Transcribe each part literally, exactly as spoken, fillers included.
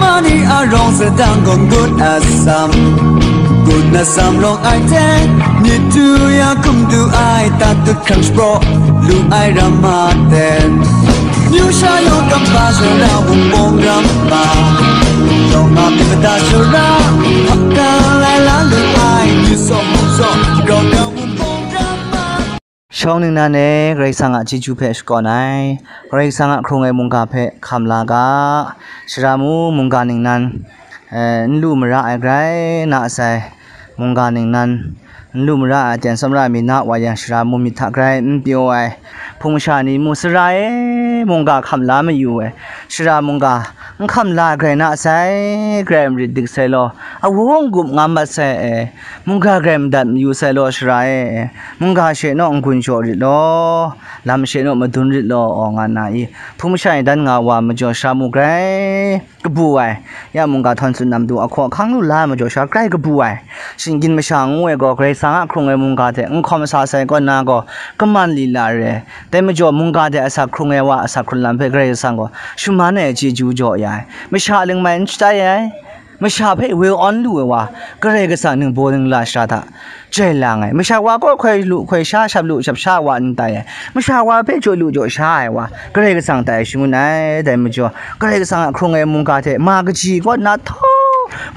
Ani a rawng sadang gawn gun asam, gun asam rawng ai hte, myit du ya hkum du ai, tat dut hkrang shapraw lu ai ram ma ten. Myu sha yawng kamhpa shara, wunpawng ram ma, yawng ma myit mada shara, hpang ka lai la lu ai, myu sawk mung sawk, grau grau wunpawng ram ma. Shawng ningnan e, Karai Kasang a chyeju hpe shakawn ai, Karai Kasang a hkrung ai mungga hpe hkam la ga, shara mu mungga ningnan, eh, n lu mara ai grai na sai, mungga ningnan n lu mara ai aten tsawmra mi na wa yang, shara mu myit hta grai n pyaw ai, hpung masha ni mu, sara e, mungga hkam la mayu ai, shara mungga n hkam la ai grai na sai, grai marit dik sai law, awu n-gup ngam mat sai e, mungga grai madat mayu sai law, shara e, mungga she naw n-gun shaw rit law, lam she naw madun rit law, aw nga na i, hpung masha ni dan nga wa majaw, shara mu grai kabu ai, ya mungga htawn tsun na matu ahkaw ahkang lu la ai majaw, shara grai kabu ai. Shinggyim masha ngu ai gaw, Karai Kasang a hkrung ai mungga hte n hkawm sa sai kaw na gaw, kaman lila re. Dai majaw, mungga hte asak hkrung ai wa asak hkrun lam hpe Karai Kasang gaw shaman ai chyeju jaw ya ai. Masha ling mai n shatai ai. Masha hpe woi awn lu ai wa, Karai Kasang ningbaw ningla shara hta jai lang ai. Masha wa kaw hkoi lu hkoi sha, shap lu shap sha wa n tai ai. Masha wa hpe jaw lu jaw sha ai wa, Karai Kasang tai shangun ai. Dai majaw, Karai Kasang a hkrung ai mungga hte ma kaji kaw na htaw,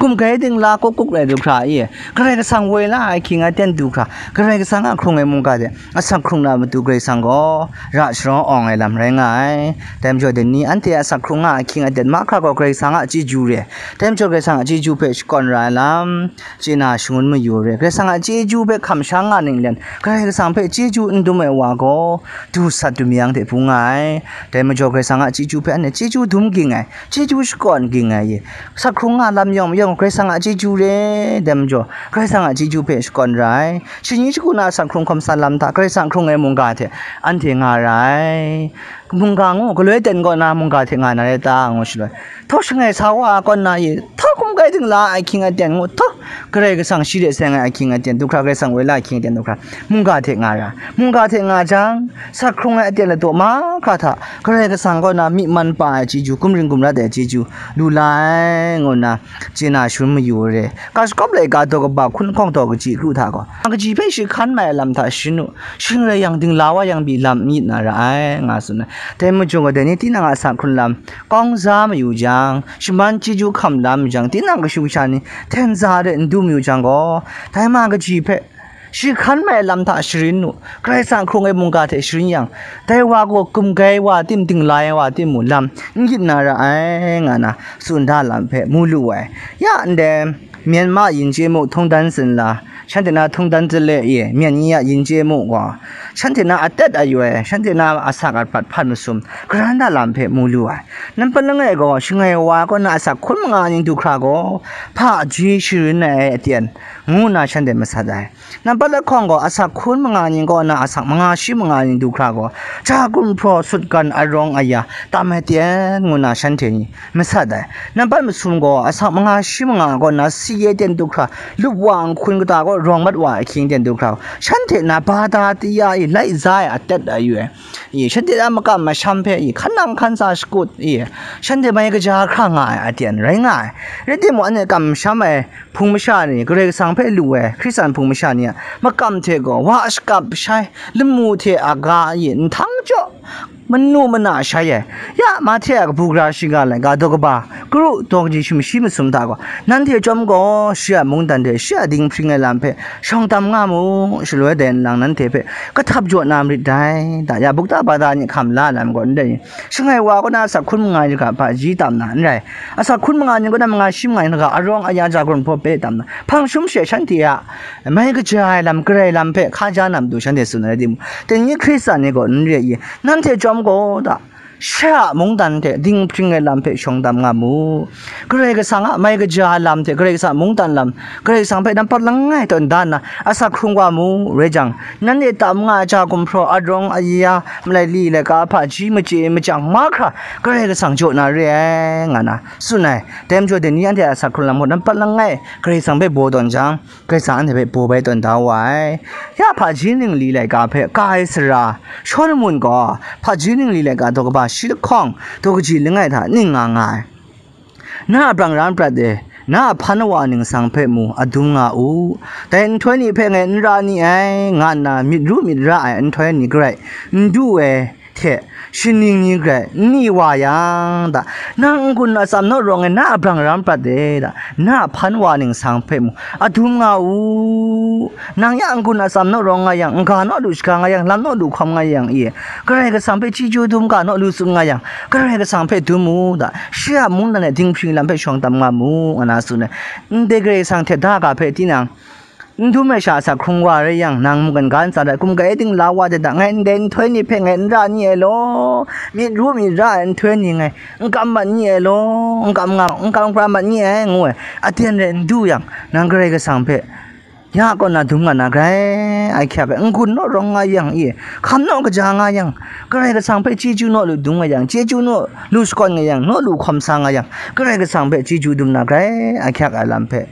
gumgai dingla kuk kuk rai du hkra i, Karai Kasang woi la ai ahkying aten du hkra, Karai Kasang a hkrung ai mungga hte asak hkrung na matu Karai Kasang gaw ra sharawng awng ai lam rai nga ai. Dai majaw, dai ni anhte asak hkrung nga ahkying aten mahkra gaw Karai Kasang a chyeju re. Dai majaw, Karai Kasang a chyeju hpe shakawn ra ai lam, chye na shangun mayu re. Karai Kasang a chyeju hpe hkam sha nga ninglen, Karai Kasang hpe chyeju n dum ai wa gaw, du sat du myang hte bung nga ai. Dai majaw, Karai Kasang a chyeju hpe anhte chyeju dum ging ai, chyeju shakawn ging ai i. Sak hkrung nga lam yawng mayawng, Karai Kasang a chyeju re. Dai majaw, Karai Kasang a chyeju hpe shakawn ra ai. Shani shagu na sak hkrung hkawm sa lam hta, Karai Kasang hkrung ai mungga hte anhte nga ra ai. Mungga ngu, galoi ten kaw na mungga hte nga na rai ta, ngu shaloi, htaw shangai sa wa kaw na i, htaw hkum kai dingla ai ahkying aten ngu, htaw Karai Kasang shi hte seng ai ahkying aten du hkra, Karai Kasang woi la ahkying aten du hkra, mungga hte nga ra. Mungga hte nga jang, sak hkrung ai aten ladaw mahkra hta, Karai Kasang kaw na myi man pa ai chyeju, gumring gumrat ai chyeju lu la ai, ngu nna chye na shangun mayu re. Ga shakawp laika daw kaba hkun lahkawng daw kaji kru hta gaw, kaji hpe shi hkan mai ai lam hta sharin u, shing rai yang, dingla wa yang pyi lam n yit na ra ai, nga tsun ai. Dai majaw gaw, dai ni tinang a sak hkrun lam kawng za mayu jang, shaman chyeju hkam la mayu jang, tinang kashu kasha ni hten za de n du mayu jang gaw, dai ma kaji hpe shi hkan mai ai lam hta sharin u, Karai Kasang hkrung ai mungga hte sharin yang, dai wa gaw gumgai wa tim, dingla ai wa tim mu lam n yit na ra ai, nga na tsun da lam hpe mu lu ai. Ya ndai, Myanmar yin chye mu, ထုံးတမ်း sin la, shanhte na ထုံးတမ်း ဓလေ့ i, myen ni a yin chye mu gaw, shanhte na atet ayu ai, shanhte na asak apat hpat masum, karan da lam hpe mu lu ai. Nampat langai gaw, shangai wa kaw na asak hkun manga ning du hkra gaw, hpaji sharin ai aten, ngu nna shanhte masat ai. Nampat lahkawng gaw, asak hkun manga ning kaw na asak manga shi manga ning du hkra gaw, ja gumhpraw sutgan arawng aya tam ai ten, ngu nna shanhte ni masat ai. Nampat masum gaw, asak manga shi manga kaw na si ai ten du hkra, lup wa nhkun kata kaw rawng mat wa ai ahkying ten du hkra, shanhte na bata tiya i lai za ai atet ayu ai. I, shanhte a makam masham hpe i, hkan nang hkan sa shakut i, shanhte mai kaja hkra nga ai aten rai nga ai. Rai timung, anhte kamsham ai hpung masha ni, Karai Kasang hpe lu ai Hkristan hpung masha ni a makam hte gaw, wa shakap shai, lamu hte aga i, nhtang jaw, manu mana shai ai. Ya, Mahte a kabu gara shiga laika daw kaba, karu daw kaji sumshi masum hta gaw, nanhte chyawm gaw, shi a mungdan hte shi a dinghpring ai lam hpe shawng tam nga mu, shaloi dai nlang nanhte hpe kahtap jaw na marit dai, da ya bukta bata ni hkam la lam gaw, ndai shangai wa kaw na asak hkun manga ni hkra hpaji tam na, n rai, asak hkun manga ni kaw na manga shi manga ni hkra arawng aya ja gumhpraw pe tam na, hpang shum she shanhte a mai kaja ai lam, Karai lam hpe hkaja na matu shanhte tsun ai rai timung, dai ni Hkristan ni gaw n re i, nanhte chyawm gaw da, shi a mungdan hte dinghpring ai lam hpe shawng tam nga mu. Karai Kasang a mai kaja ai lam hte Karai Kasang a mungdan lam, Karai Kasang hpe nampat langai tawn da nna asak hkrung wa mu, rai jang, nanhte tam nga ai ja gumhpraw, arawng aya, malai li laika hpaji, machye machyang mahkra Karai Kasang jaw na re ai, nga na tsun ai. Dai majaw, dai ni anhte a asak hkrung lam gaw nampat langai Karai Kasang hpe baw tawn jang, Karai Kasang anhte hpe baw bai tawn da wa ai. Ya hpaji ningli laika hpe ka ai sara Shawlumon gaw, hpaji ningli laika daw kaba shi lahkawng, daw kaji langai hta ning nga nga ai. Na a brang ram prat e, na a hpan wa ningsang hpe mu adum nga u. Dai nhtoi ni hpe ngai n ra ni ai, nga nna myit ru myit ra ai nhtoi ni garai n du ai hte, shaning ni garai n ni wa yang, da, nang n-gun atsam naw rawng ai na a brang ram prat e, da, na a hpan wa ningsang hpe mu adum nga u. Nang ya n-gun atsam naw rawng nga yang, n-ga naw lu shaga nga yang, lam naw lu hkawm nga yang, i, Karai Kasang hpe chyeju dum ga naw lu tsun nga yang, Karai Kasang hpe dum u, da, shi a mungdan e dinghpring lam hpe shawng tam nga mu, nga na tsun ai. Ndai Karai Kasang hte da ga hpe tinang n dum ai sha asak hkrung wa rai yang, nang mungkan ga ntsa hta, hkum kai dingla wa de da, ngai ndai nhtoi ni hpe ngai n ra ni ai law, myit ru myit ra ai nhtoi ni ngai n kam mat ni ai law, n kam nga, n kam pra mat ni ai, ngu ai. Aten rai n du yang, nang Karai Kasang hpe ya kaw na dum nga na grai, ahkyak ai, n-gun naw rawng nga yang, i, hkam naw kaja nga yang, Karai Kasang hpe chyeju naw lu dum nga yang, chyeju naw lu shakawn nga yang, naw lu hkawm sa nga yang, Karai Kasang hpe chyeju dum na grai, ahkyak ai lam hpe,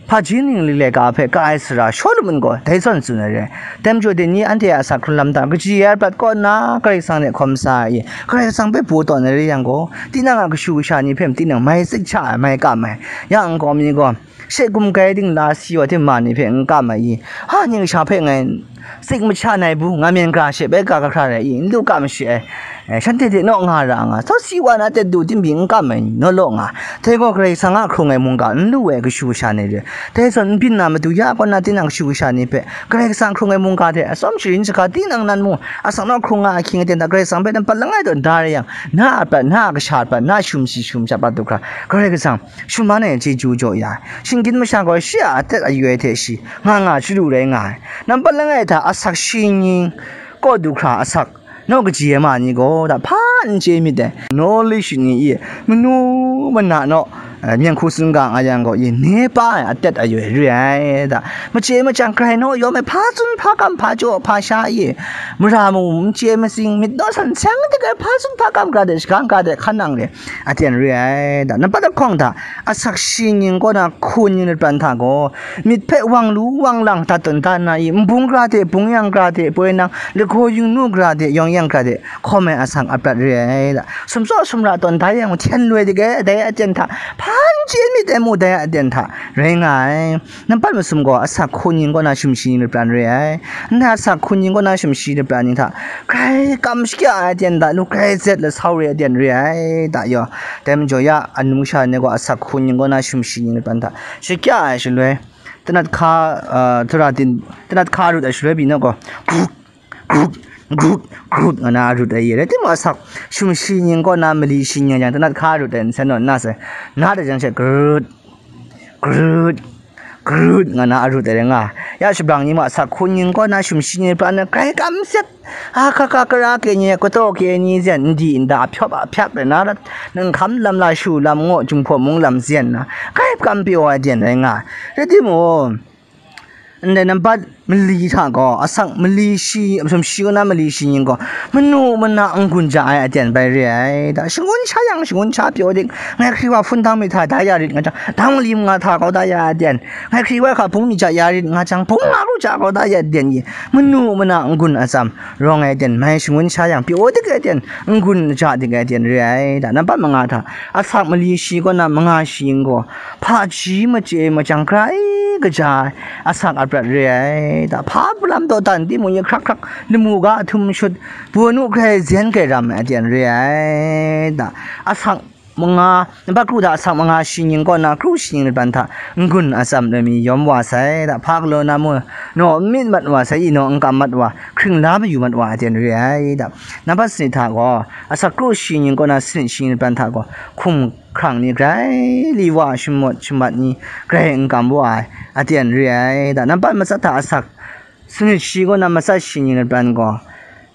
hpaji ning lilai ga hpe ka ai sara Shawlumon gaw dai zawn tsun ai re. Dai majaw dai ni anhte a asak hkrun lam hta kaji ai prat kaw nna Karai Kasang hte hkawm sa ai, Karai Kasang hpe baw tawn ai re yang gaw, tinang a kashu kasha ni hpe tinang mai tsik sha ai, mai kam ai. Ya nkau mi gaw, she gum kai dingla si wa hte ma ni hpe n kam ai i? Ha, ning sha hpe ngai tsik masha nai bu, nga myen gara she bai ga kahkra rai i? N lu kam shi ai. Eh, shanhte hte naw nga ra nga, sau si wa na tet du, timbi n kam ai ni, naw law nga. Dai gaw Karai Kasang a hkrung ai mungga n lu ai kashu kasha ni re. Dai zawn n byin na matu ya kaw na tinang kashu kasha ni hpe Karai Kasang hkrung ai mungga hte atsawm sharin shaga tinang nan mung, asak naw hkrung nga ahkying aten hta Karai Kasang hpe nampat langai tawn da rai yang, na a prat, na a kasha prat, na a shum shi shum sha prat du hkra, Karai Kasang summan ai chyeju jaw ya ai. Shinggyim masha gaw shi a atet ayu ai hte shi nga nga chyalu rai nga ai. Nampat langai hta asak shi ning kaw du hkra asak naw kaji ai ma ni gaw, da hpa n chye myit dai. Knowledge ni i, manu mana naw, eh, myen hku tsun ga nga yang gaw, i, ne pa ai atet ayu ai re ai, da. Machye machyang grai naw yawm ai, hpa tsun, hpa kam, hpa jaw, hpa sha i, mara mu n chye matsing, myit naw san seng dik ai, hpa tsun, hpa kam gara de, shaga gara de, hkan nang re, aten re ai, da. Nampat lahkawng hta, asak shi ning kaw na hku ning lapran hta gaw, myit hpe wang lu wang lang dat tawn da na i, nbung gara de, bung yang gara de, poi nang, lagaw yingnu gara de, yawng yang gara de, hkawm ai asak aprat re ai da. Sumtsaw sumra tawn da yang, hten loi dik ai, dai aten hta, hpa n chye myit ai mu, dai aten hta, rai nga ai. Nampat masum gaw asak hku ning kaw na shum shi ning lapran re ai. Ndai asak hku ning kaw na shum shi lapran ni hta, grai kam shakya ai aten da, lu grai zet lasau re ai aten re ai da yaw. Dai majaw ya, anung sha ni gaw asak hku ning kaw na shum shi ning lapran hta shakya ai shaloi, tanat hka, uh, tura tin, tanat hka rut ai shaloi pyi naw gaw, grut, grut, grut, grut nga na rut ai ye. Rai timung, asak shum shi ning kaw na mali shi ning yang tanat hka rut ai nsen naw nna sai, na de jang she, grut, grut, grut nga na arut ai rai nga. Ya shabrang ni ma, asak hku ning kaw na shum shi ning lapran na grai kam set. A hka hka kara ke ni, kataw ke ni zen, n di n da, a hpyawp a hpyak rai na rat, nang hkam lam la shu lam ngaw, Jinghpaw mung lam zen na, grai kam pyaw ai aten rai nga. Rai timung, ndai nampat mali hta gaw, asak mali shi, shum shi kaw na mali shi ning gaw, manu mana n-gun ja ai aten bai re ai da. Shangun sha yang, shangun sha pyaw dik, ngai hkri wa hpun dang mi hta da ya rit nga jang, dang mali manga hta kau da ya aten, ngai hkri wa hka bung mi ja ya rit nga jang, bung nga ru ja kau da ya aten i, manu mana n-gun atsam rawng ai aten mai shangun sha yang, pyaw dik ai aten, n-gun ja dik ai aten re ai da. Nampat manga hta, asak mali shi kaw na manga shi ning gaw, hpaji machye machyang grai kaja ai asak aprat re ai da. Hpa lam dawdan timung, yin hkrak hkrak lamu ga ahtum shut, bawnu grai zen grai ram ai aten re ai da. Asak manga, nampat kru hta asak manga shi ning kaw na kru shi ning lapran hta n-gun atsam loi mi yawm wa sai da. Hpa galaw na mu, naw n myit mat wa sai, i naw n kam mat wa, hkring la mayu mat wa aten re ai da. Nampat sanit hta gaw, asak kru shi ning kaw na sanit shi ning lapran hta gaw, hkum hkrang ni grai li wa, shamawt shamat ni grai n kam wa ai aten re ai da. Nampat matsat hta asak sanit shi kaw na matsat shi ning lapran gaw,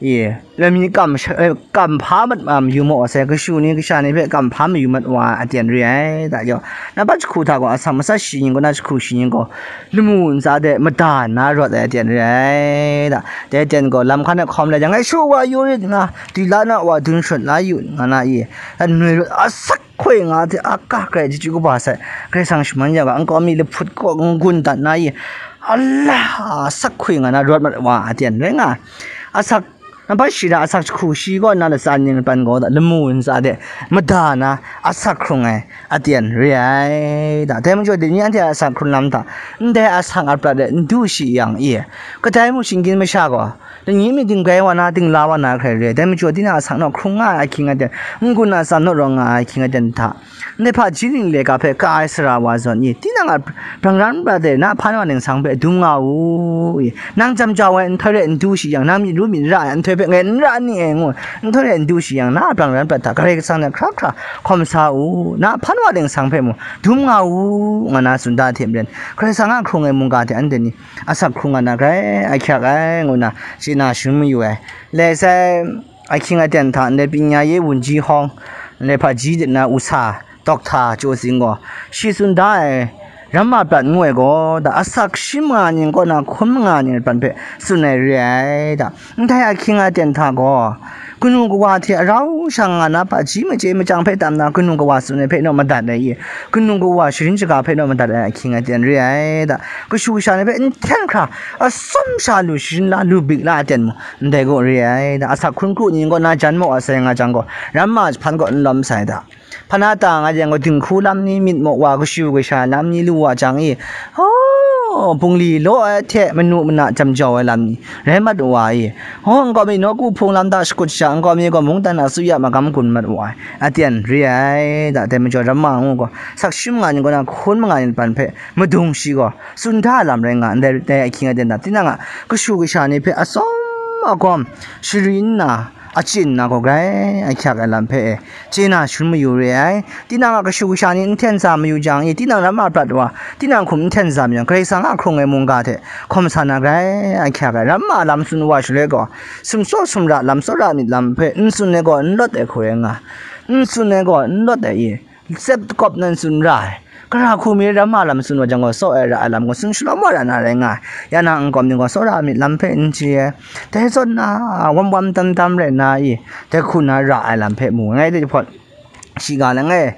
i, lami kam sha-, eh, kam hpa mat, ah, mayu maw sai, kashu ni kasha ni hpe kam hpa mayu mat wa ai aten re ai da yaw. Nampat jahku hta gaw, asak matsat shi ning kaw na jahku shi ning gaw, lamu ntsa de mada nna rawt ai aten re ai da. Dai aten gaw, lam hkan e hkawm lai jang, ngai shu wa yu rit nga, dila na wa dun shut la yu nga na i, annoi rawt asak hkoi nga hte, a ka grai chyeju kaba sai, Karai Kasang shaman ya ga, nkau mi lahput kaw n-gun dat na i, Allah, asak hkoi nga na rawt mat wa aten rai nga. Asak Nampat shi hta asak jahku shi kaw nna latsa ning lapan gaw da, lamu ntsa de mada na asak hkrung ai aten re ai da. Dai majaw, dai ni anhte a asak hkrung lam hta ndai asak aprat de n du shi yang i, kadai mung shinggyim masha gaw, lani mi dinggai wa na, dingla wa na hkrai re ai. Dai majaw, tinang asak naw hkrung nga ai ahkying aten, n-gun atsam naw rawng nga ai ahkying aten hta, ndai hpaji ning le ga hpe ka ai sara wa zawn i, tinang a brang ran prat de na hpan wa ningsang hpe dum nga u i, nang jam jau ai nhtoi re n du shi yang, nang myit ru myit ra ai nhtoi hpe ngai n ra ni e ngu, nhtoi re n du shi yang, na a brang ran prat hta Karai Kasang hte hkra hkra hkawm sa u, na hpan wa ningsang hpe mung dum nga u, nga na tsun da hte maren, Karai Kasang a hkrung ai mungga hte anhte ni asak hkrung nga na grai ahkyak ai, ngu nna chye na shangun mayu ai. Lai sai, ahkying aten hta ndai pingya ye wunji hawng, ndai hpaji de na usa, dawkta chyaw tsing gaw, shi tsun da ai, ramma prat ngu ai gaw, da asak shi manga ning kaw na hkun manga ning lapan hpe tsun ai re ai, da ndai ahkying aten hta gaw, kanu kawa hte arau sha nga na hpaji machye machyang hpe tam na kanu kawa tsun ai hpe naw madat ai i, kanu kawa sharin shaga hpe naw madat ai ahkying aten re ai, da kashu kasha ni hpe n hten hkra, atsawm sha lu sharin la, lu bik la aten mung ndai gaw re ai, da asak hkrung kru ning kaw na jan maw asai nga jang gaw, ramma jahpan kaw n lawm sai, da hpan a ta nga yang gaw, dinghku lam ni, myit maw wa kashu kasha lam ni lu wa jang i, oh, bungli law ai hte manu mana jam jau ai lam ni rai mat wa i, oh, nkau mi nawku hpung lam hta shakut sha, nkau mi gaw mungdan a tsuya magam gun mat wa ai aten re ai, da dai majaw, ramma ngu gaw, asak shi manga ning kaw na hkun manga ning lapan hpe madung shi gaw tsun da lam rai nga ndai, dai ahkying aten hta, tinang a kashu kasha ni hpe atsawm agawm shari nna, achyin na gaw grai ahkyak ai lam hpe e, chye na shangun mayu re ai. Tinang a kashu kasha ni n hten sa mayu jang i, tinang ramma prat wa, tinang hkum n hten sa mayu jang, Karai Kasang a hkrung ai mungga hte hkawm sa na grai ahkyak ai. Ramma lam tsun wa shaloi gaw, sumsaw sumra lam, tsawra myit lam hpe n tsun ai gaw n lawt ai hku rai nga, n tsun ai gaw n lawt ai i, tsep kawp nan tsun ra ai. Gara hku mi ramma lam tsun wa jang gaw, tsaw ai ra ai lam gaw tsun shalawm wa ra na rai nga ai. Ya na nkau mi gaw tsawra myit lam hpe n chye ai. Dai zawn na, wam wam tam tam rai na i, dai hku na ra ai lam hpe mu ai. Ngai dai hpawt, shiga langai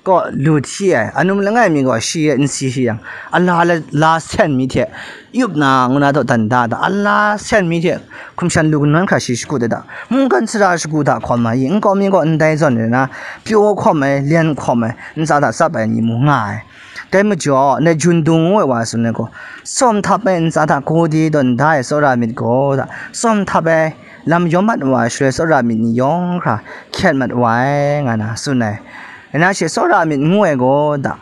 kaw lu hti ai, anum langai mi gaw shi e n si shi yang, ala la, la sen mi hte, yup na ngu na dawdan da da, ala sen mi hte hkum shan lu kanawn hkra shi shakut ai da, mungkan sara shagu hta hkawm ai i, nkau mi gaw ndai zawn rai na, pyaw hkawm ai, lyan hkawm ai, ntsa hta tsap ai ni mu nga ai. Dai majaw, ndai Jun Dung ngu ai wa tsun ai gaw, tsawm htap ai ntsa hta gawde tawn da ai tsawra myit gaw, da, tsawm htap ai lam yawm mat wa ai shaloi, tsawra myit ni yawng hkra hkyet mat wa ai, nga na tsun ai. Rai na she, tsawra myit ngu ai gaw, da,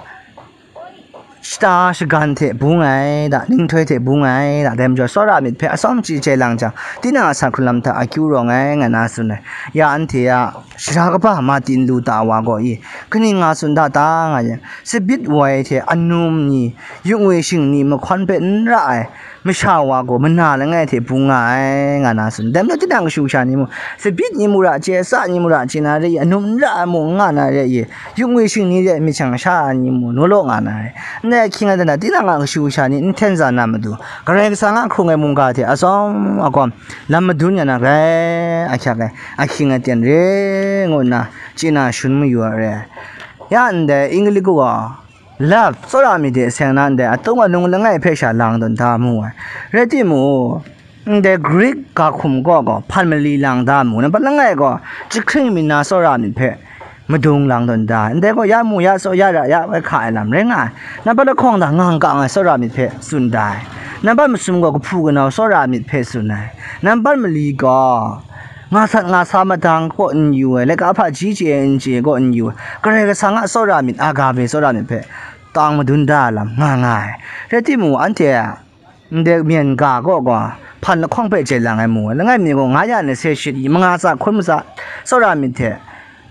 shata shagan hte bung ai, da, ninghtoi hte bung ai, da, dai majaw tsawra myit hpe atsawm chye chye lang jang, tinang a asak hkrung lam hta akyu rawng ai, nga na tsun ai. Ya anhte a sara kaba Martin Luther wa gaw i, kaning nga tsun da ta nga yang, tsabit woi hte anum ni, yungwi shingni mahkawn hpe n ra ai masha wa gaw mana langai hte bung nga ai, nga na tsun. Dai majaw tinang kashu kasha ni mung, tsabit ni mung ra chye, tsa ni mung ra chye na re i, anum n ra ai mung n nga na re i, yungwi shingni de myit shang sha ai ni mung naw law nga na re. Ndai ahkying aten hta, tinang a kashu kasha ni n hten sa na matu, Karai Kasang a hkrung ai mungga hte atsawm agawm lam madun ya na grai ahkyak ai ahkying aten re, ngu nna chye na shangun mayu ai re. Ya ndai English kaw gaw, love, tsawra myit hte seng na ndai atung anung langai hpe sha lang tawn da mu ai. Rai timung, ndai Greek ga hkum kaw gaw hpan mali lang da mu, nampat langai gaw jahkring mi na tsawra myit hpe madung lang tawn da ai. Ndai gaw ya mu, ya tsaw, ya ra, ya woi hka ai lam rai nga ai. Nampat lahkawng hta ngang kang ai tsawra myit hpe tsun da ai. Nampat masum gaw kahpu kanau tsawra myit hpe tsun ai. Nampat mali gaw nga sat nga sa madang kaw n yu ai, laika hpaji chye ai n chye ai kaw n yu ai, Karai Kasang a tsawra myit, agape tsawra myit hpe tang madun da ai lam nga nga ai. Rai timung, anhte a ndai myen ga kaw gaw hpan lahkawng hpe chye lang ai mu ai. Langai mi gaw nga ya nase shit i, manga tsa hkun matsa tsawra myit hte,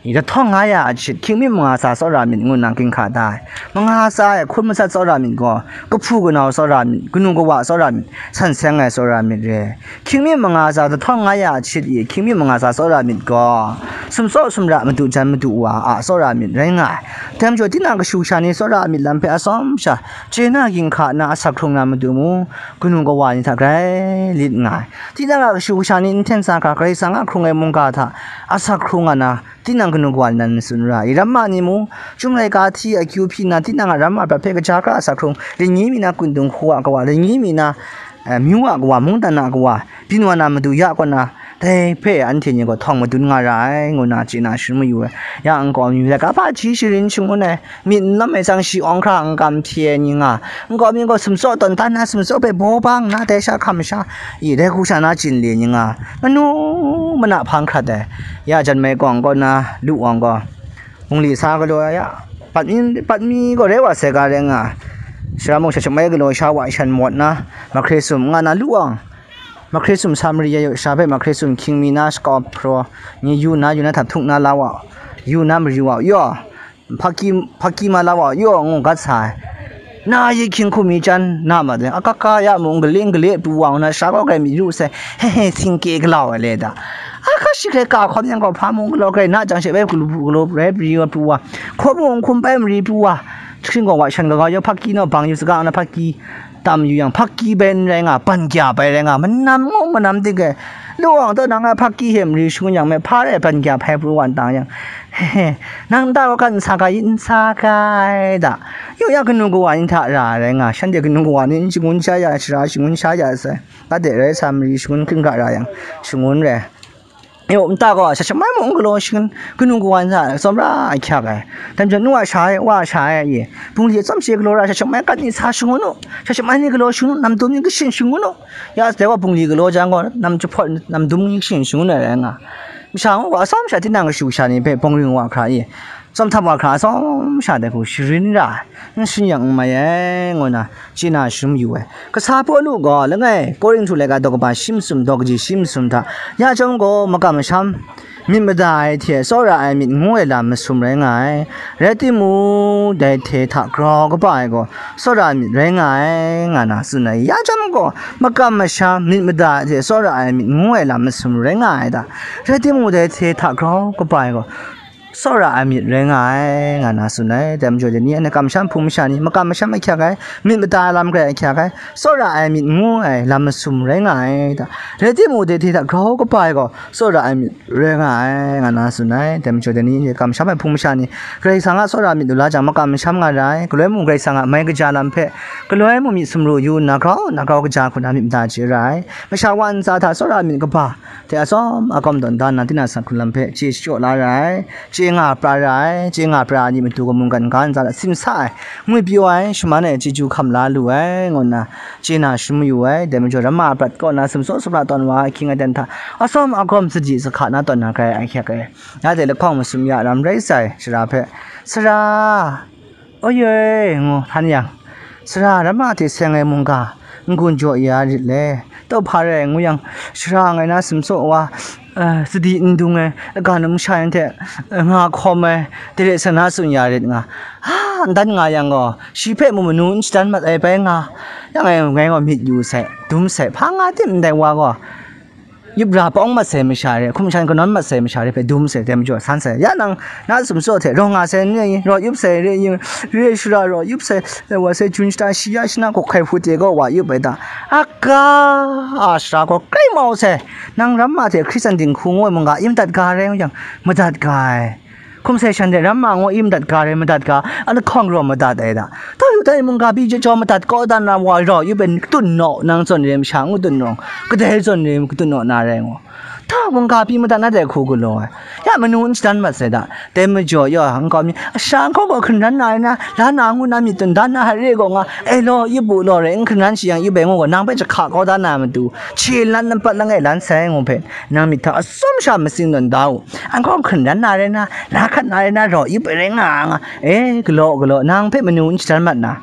i, dahtawng nga ya a shit, hkying mi manga tsa tsawra myit ngu nna ginhka da ai. Manga tsa e hkun matsat tsawra myit gaw, kahpu kanau tsawra myit, kanu kawa tsawra myit, san seng ai tsawra myit re. Hkying mi manga tsa dahtawng nga ya a shit i, hkying mi manga tsa tsawra myit gaw, sumsaw sumra madu jan madu wa a tsawra myit rai nga ai. Dai majaw, tinang kashu kasha ni tsawra myit lam hpe atsawm sha chye na ginhka nna, asak hkrung na madu mung, kanu kawa ni hta grai lit nga ai. Tinang a kashu kasha ni n hten sa hkra, Karai Kasang a hkrung ai mungga hta asak hkrung nga na, tinang kanu kawa ni nan n tsun ra i? Ramma ni mung, Chyum laika hti akyu hpyi nna, tinang a ramma prat hpe kaja hkra asak hkrung, lani mi na kundung hku a kawa, lani mi na, eh, myu a kawa, mungdan a kawa, byin wa na madu ya kaw na, dai hpe anhte ni gaw htawng madun nga ra ai, ngu na chye na sharin mayu ai. Ya nkau mi hpe, Kaba hti sharin shangun ai, myit n lam ai tsang shi awng hkra n kam hpye ai ni nga, nkau mi gaw sumtsaw tawn dan na sumtsaw hpe baw ba nna dai sha hkam sha, i dai hku sha na chyin le ni nga, manu mana hpang hkrat ai. Ya jan mai kawng kaw na lu wang gaw, bungli sa galaw ya, patmi, patmi gaw rai wa sai ga rai nga, shara mung sha shamai galaw sha wa shan mawt na, mahkre sum nga na lu wang, mahkre sum sa mari ya yaw sha hpe mahkre sum hkying mi na shakau hpraw, ni yu na, yu na htap htuk na la wa, yu na mari wa yaw, hpaki, hpaki ma la wa yaw ngu gat sa ai. Na yi hkying hkum mi chyan na ma dai, akaka ya mung gale gale pru wa ngu na, sha gaw grai myit ru sai, he he, singke galau ai le da. Aka shi hkrai ka hkawm yang gaw, hpa mung galaw grai na jang she bai galu galu rai pri wa pru wa, hkawm mung hkum bai mari pru wa, hkying gaw wa shan gaga yaw hpaki naw bang yu saga na hpaki tam yu yang, hpaki bai n rai nga, ban kya bai rai nga, manam ngu manam tik ai. Lu wang taw nang a hpaki hte mari shangun yang me, hpa rai ban kya hpai pru wa n tang yang, he he, nang nta gaw kan n sa ga i, n sa ga ai da. Yu ya kanu kawa ni hta ra ai rai nga, shanhte kanu kawa ni n shangun sha ya, shara shangun sha ya sai. Kade rai sa mari shangun hkring hkra ra yang, shangun rai. Yo, nta gaw sha shamai mung galaw shangun, kanu kawa ni hta tsawmra ahkyak ai. Dai majaw, nu a sha ai, wa a sha ai, ye. Bungli atsawm she galaw ra, sha shamai gat ni sa shangun u, sha shamai ni galaw shangun u, nam dum ni kashin shangun u. Ya, dai wa bungli galaw jang gaw, nam jahpawt, nam dum ni kashin shangun ai rai nga. Masha ngu gaw, atsawm sha tinang kashu kasha ni hpe bawng ring wa hkra i, tsawm htap wa hkra atsawm sha dai hku sharin ra, n shing yang n mai ai, ngu na chye na sharin mayu ai. Kasa Pawlu gaw langai Korinhtu laika daw kaba shi masum daw kaji shi masum hta, ya chyawm gaw makam masham, myit mada ai hte tsawra ai myit ngu ai lam masum rai nga ai. Rai timung, dai hte hta grau kaba ai gaw tsawra ai myit rai nga ai, nga na tsun ai. Ya chyawm gaw, makam masham, myit mada ai hte tsawra ai myit ngu ai lam masum rai nga ai da. Rai timung, dai hte hta grau kaba ai gaw tsawra ai myit rai nga ai, nga na tsun ai. Dai majaw, dai ni anhte kamsham hpung masha ni, makam masham ahkyak ai, myit mada ai lam hkrai ahkyak ai, tsawra ai myit ngu ai lam masum rai nga ai da. Rai timung, dai hte hta grau kaba ai gaw tsawra ai myit rai nga ai, nga na tsun ai. Dai majaw, dai ni anhte kamsham ai hpung masha ni, Karai Kasang a tsawra myit lu la jang, makam masham nga ra ai. Galoi mung Karai Kasang a mai kaja lam hpe, galoi mung myit sumru yu nna, grau nna grau kaja hku na myit mada chye ra ai. Masha wa ntsa hta tsawra myit kaba hte atsawm agawm tawn da nna, tinang san hkrun lam hpe chye shachyaw la ra ai, chye nga pra ra ai, chye nga pra ai ni matu gaw mungkan ga ntsa hta simsa ai, ngwi pyaw ai, shaman ai chyeju hkam la lu ai, ngu nna chye na sharin mayu ai. Dai majaw, ramma a prat kaw na sumsaw sumra tawn wa ai ahkying aten hta, atsawm agawm sadi sahka na tawn na grai ahkyak ai. Ya de lahkawng masum ya ram rai sai shara hpe, Sara, oye, ngu htan yang, sara ramma hte seng ai mungga n-gun jaw ya rit le, tau hpa rai ngu yang, shara ngai na simtsaw wa, eh, sadi n dung ai, laga numsha yan hte, eh, nga hkawm ai, dare sana tsun ya rit nga, ha, n dan nga yang gaw, shi hpe mu manu n shadan mat ai bai nga, yang e ngai gaw myit yu sai, dum sai, hpa nga tim ndai wa gaw, yup ra pawng mat sai masha re, hkum shan kanawn mat sai masha re hpe dum sai, dai majaw san sai. Ya nang, na sumtsaw hte rawng nga sai n rai i, raw yup sai re i, re shara raw yup sai, wa sai jun shata shi ya shana hkawk hkai hput de gaw wa yup ai ta? Aga, a shara gaw grai mau sai. Nang ramma hte Hkristan dinghku ngu ai mungga i madat ga rai yang, madat ga ai. Hkum sai shan de ramma ngu i madat ga rai, madat ga, a lahkawng raw madat ai da. Tau yu dai mungga pyi jaw jaw madat kaw dan na wa raw yup ai, katun naw, nang zawn re ai masha ngu tun rawng, kadai zawn re ai katun naw na rai ngu. Tau mungga pyi madat na dai hku galaw ai. Ya manu n shadan mat sai da. Dai majaw ya nkau mi, a sha nkau gaw hkungran na ai na, la na ngu na myit tun dan na hare gaw nga, e law, yup u law rai, n hkungran shi yang yup ai ngu gaw, nang hpe jahka kau dan na ai matu, hkye lan lapat langai lan sai ngu hpe, nang myit hta atsawm sha matsing tawn da u. An gaw hkungran na rai na, na hkat na rai na, raw yup ai rai nga nga, e, galaw galaw, nang hpe manu n shadan mat na,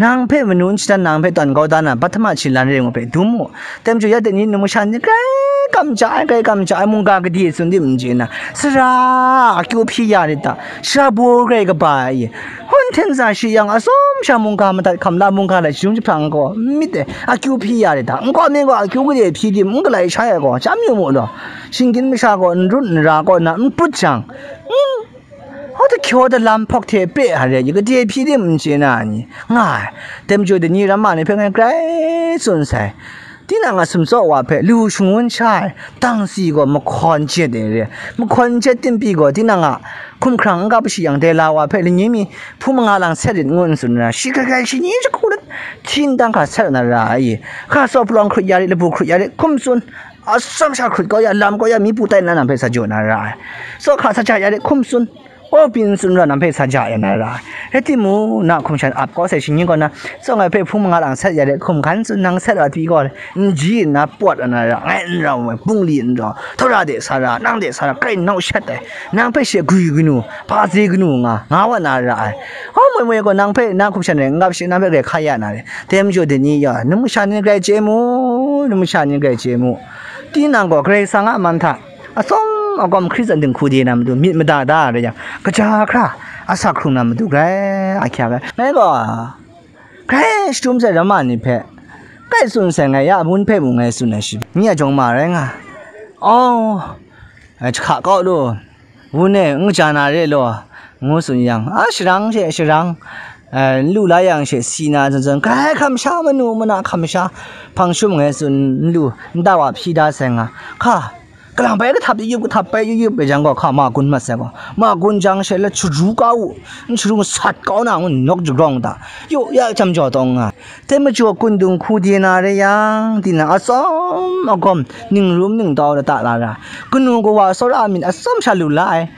nang hpe manu n shadan, nang hpe tawn kau da na, bahtama hkye lan re ngu hpe dum u. Dai majaw, ya de ni numsha ni grai kamsham ai, grai kamsham ai, mungga gade tsun tim n chye na, sara akyu hpyi ya rit ta, sara baw grai kaba ai, hpun hten sa shi yang, atsawm sha mungga madat hkam la, mungga lai shadum jahprang gaw n myit ai, akyu hpyi ya rit ta, nkau mi gaw akyu gade hpyi tim, n galai sha ai gaw, chyam yu mu law, shinggyim masha gaw n rut n ra kaw nna n put jang, n, hawt hkyaw dalam hpawk hte pre a re, gade hpyi tim n chye na ni, nga ai. Dai majaw, dai ni ramma ni hpe ngai grai tsun sai. Tinang a sumtsaw wa hpe lu shangun sha ai, dang si gaw mahkawn jet ai re. Mahkawn jet tim pyi gaw, tinang a hkumhkrang n-ga pashi yang dai la wa hpe, lani mi hpung manga lang set rit ngu n tsun ra, shi hkrai hkrai shani jahku let, hti n tang hkra set na ra ai. Hkra saw palawng hkrut ya rit, labu hkrut ya rit, hkum tsun, Atsawm sha hkrut kau ya, lam kau ya, mi pu tai nna nang hpe sa jaw na ra ai. Tsawhkra sa ja ya de hkum tsun, aw pyi n tsun ra nang hpe sa ja ya na ra ai. Rai timung, na hkum shan ap kau sai shinggyim kau na, tsawng ai hpe hpung manga lang sat ya de hkum hkan tsun nang sat wa pyi kau, n ji nna pawt wa na ra, ngai n rau ai, bungli n rau, htawra de sa ra, nang de sa ra, grai nau shat ai, nang hpe she gwi kanu, hpa ze kanu nga, nga wa na ra ai. Hpa moi moi gaw nang hpe na hkum shan rai n gap shi, nang hpe grai hka ya na re. Dai majaw dai ni ya, numsha ni grai chye mu, numsha ni grai chye mu. Tinang gaw Karai Kasang a man hta atsawm agawm Hkristu a dinghku de na matu myit mada da rai yang, kaja hkra asak hkrung na matu grai ahkyak ai. Ngai gaw grai shadum sai ramma ni hpe kai tsun sai ngai ya, abun hpe mung ngai tsun ai shi, ni a jawng ma rai nga. Aw, hka kau lu, wun e, n kaja na re law, ngu tsun yang, a sharang she sharang, eh, n lu la yang she si na zawn zawn, grai hkam sha, manu mana hkam sha, hpang shum ngai tsun n lu, nta wa hpyi da sai nga, hka, kalang bai kahtap yup yup, kahtap bai yup yup rai jang gaw, hka ma gun mat sai gaw, ma gun jang she la, churu kau u, n churu masat kau na ngu, nawk jagrawng da, yu ya jam jaw tawng nga. Dai majaw, kun dinghku de na rai yang, tinang atsawm agawm ningrum ningtau lata la ra, kanu kawa tsawra a myit atsawm sha lu la ai,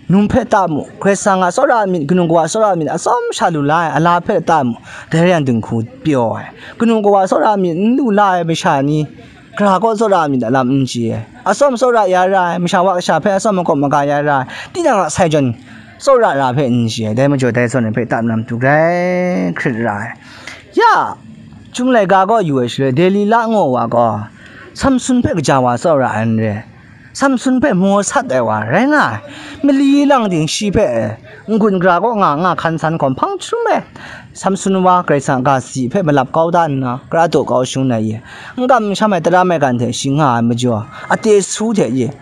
num hpe ta mu, Karai Kasang a tsawra a myit, kanu kawa tsawra a myit atsawm sha lu la ai, ala hpe ta mu, dai rai yang dinghku pyaw ai, kanu kawa tsawra a myit n lu la ai masha ni, gara kaw tsawra a myit a lam n chye ai, atsawm tsawra ya ra ai, masha wa kasha hpe atsawm makawp maga ya ra ai, tinang a sai jawn tsawra ra hpe n chye ai, dai majaw dai zawn ai hpe tam na matu grai hkrit ra ai. Ya, Chyum laika kaw yu ai shaloi, Delila ngu wa gaw, Samsun hpe kaja wa tsawra ai n re, Samsun hpe maw sat ai wa rai nga ai. Mali lang ting shi hpe n-gun gara kaw nga nga hkan san hkawm hpang jahtum e, Samsun wa Karai Kasang a ga si hpe malap kau da nna, kara daw kau shangun ai e, n kam n sham ai tara maigan hte shi nga ai majaw, ate su hte e,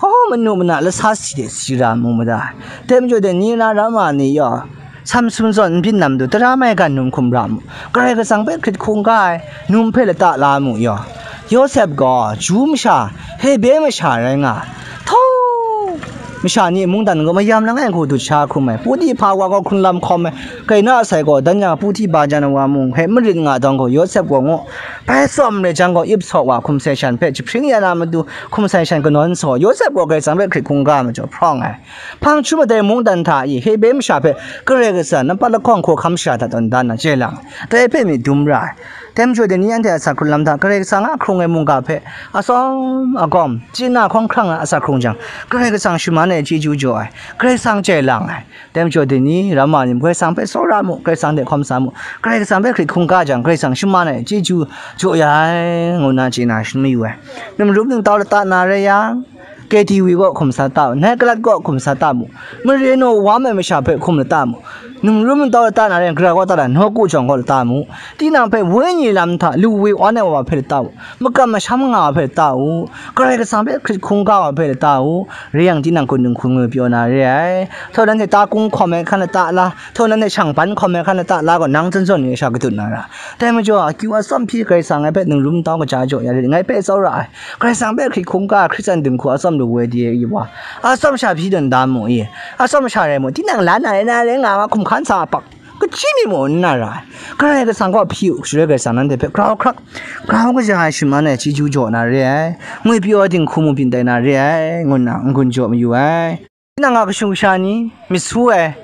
hkaw manu mana lasa si de si ra mu mada ai. Dai majaw dai ni na ramma ni yaw, Samsun zawn n byin na matu tara maigan num hkum ra mu, Karai Kasang hpe hkrit hkungga ai num hpe lata la mu yaw. Yawsep gaw Ju masha, Hebre masha rai nga ai. Htau, masha ni mungdan gaw mayam langai hku dut sha hkrum ai, Puti hpa wa gaw hkrunlam hkawm ai, kaina sai gaw dan yang Puti ba jan ai wa mung hpe marit nga dawng gaw, Yawsep gaw ngu, bai tsawm re jang gaw, ip saw wa hkum sai shan hpe jahpring ya na matu, hkum sai shan kanawn saw, Yawsep gaw Karai Kasang hpe hkrit hkungga ai majaw hprawng ai. Hpang jahtum e dai mungdan hta e Hebre masha hpe Karai Kasang nampat lahkawng hkawhkam shara hta tawn dan na chye lang, dai hpe myit dum ra ai. Dai majaw dai ni anhte a asak hkrung lam hta Karai Kasang a hkrung ai mungga hpe atsawm agawm chye na hkawng hkrang na asak hkrung jang, Karai Kasang shaman ai chyeju jaw ai, Karai Kasang chye lang ai. Dai majaw dai ni ramma ni Karai Kasang hpe tsawra mu, Karai Kasang hte hkawm sa mu, Karai Kasang hpe hkrit hkungga jang, Karai Kasang shaman ai chyeju jaw ya ai, ngu nna chye na shadawn mayu ai. Ningrum ningtau lata na rai yang, K T V kaw hkum sa ta mu, nai kalat kaw hkum sa ta mu, mare naw wam ai masha hpe hkum lata mu, ningrum ningtau lata na rai yang, gara kaw ta na nawku jawng kaw lata mu, tinang hpe wenyi lam hta lu woi awn ai wa hpe lata u, makam masham nga wa hpe lata u, Karai Kasang hpe hkrit hkungga wa hpe lata u, rai yang, tinang kun dinghku ngwi pyaw na re ai. Htau nanhte ta kung hkawm ai hkan lata la, htau nanhte shang ban hkawm ai hkan lata la gaw, nang zawn zawn ni sha kadut na ra. Dai majaw, akyu atsawm hpyi Karai Kasang ngai hpe ningrum ningtau kaja jaw ya rit, ngai hpe tsawra ai, Karai Kasang hpe hkrit hkungga, Hkristu dinghku atsawm lu woi de ai wa, atsawm sha hpyi dan da mu i, atsawm sha rai mu, tinang la na rai na rai nga, nga hkum hkan sa apak, kaji mi mu n na ra ai. Karai Kasang kaw hpyi u, shaloi Karai Kasang nanhte hpe grau hkrak, grau kaja ai shaman ai chyeju jaw na re ai, ngwi pyaw ai dinghku mu byin tai na re ai, ngu nna n-gun jaw mayu ai. Tinang a kashu kasha ni, myit su ai,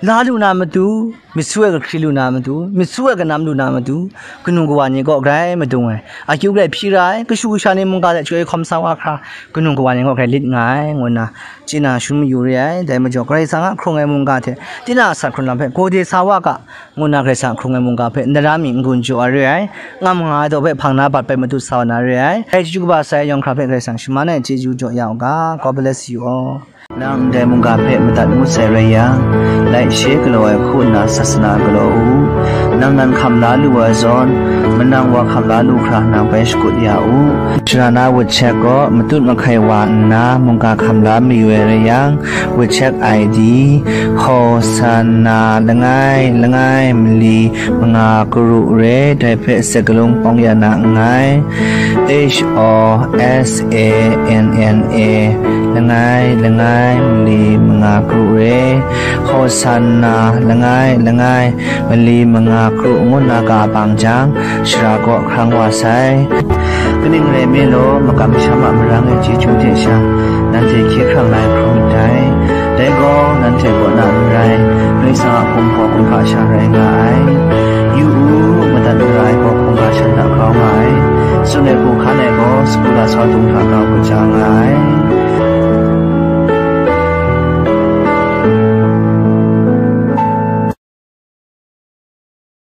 la lu na matu, myit su ai kahkri lu na matu, myit su ai kanam lu na matu, kanu kawa ni kaw grai madung ai, akyu grai hpyi ra ai, kashu kasha ni mungga hte chyoi hkawm sa wa hkra, kanu kawa ni kaw grai lit nga ai, ngu nna chye na shadawn mayu re ai. Dai majaw, Karai Kasang a hkrung ai mungga hte tinang a asak hkrung lam hpe gode sa wa ga, ngu nna Karai Kasang a hkrung ai mungga hpe ndara mi n-gun jaw ai re ai, ngam nga ai daw hpe hpang na bat bai matut sa wa na re ai. Dai chyeju kaba sai yawng hkra hpe Karai Kasang shaman ai chyeju jaw ya u ga. God bless you all. Nang ndai mungga hpe madat ngut sai rai yang, laishe galaw ai hku nna sasana galaw u. Nang nan hkam la lu ai zawn, manang wa hkam la lu hkra nang bai shakut ya u. Sharana WeChat kaw matut mahkai wa nna mungga hkam la mayu ai rai yang, WeChat I D, Hosanna langai langai mali manga karu re, dai hpe sakalung pawng ya na nngai. H O S A N N A langai langai mali manga karu re, Hosanna langai langai mali manga karu ngu nna ga bang jang, shara kaw hkrang wa sai. Kaning rai nme law, makam masham a marang e chyeju hte sha, nanhte hkye hkrang na ai hkrum ndai. Dai gaw, nanhte kaw na n rai, Karai Kasang a hkum gaw kumhpa sha rai nga ai. Yu u, madat mara ai gaw hkungga shan hta grau nga ai. Tsun ai hku hkan ai gaw, sagu lasau dung hta grau kaja nga ai.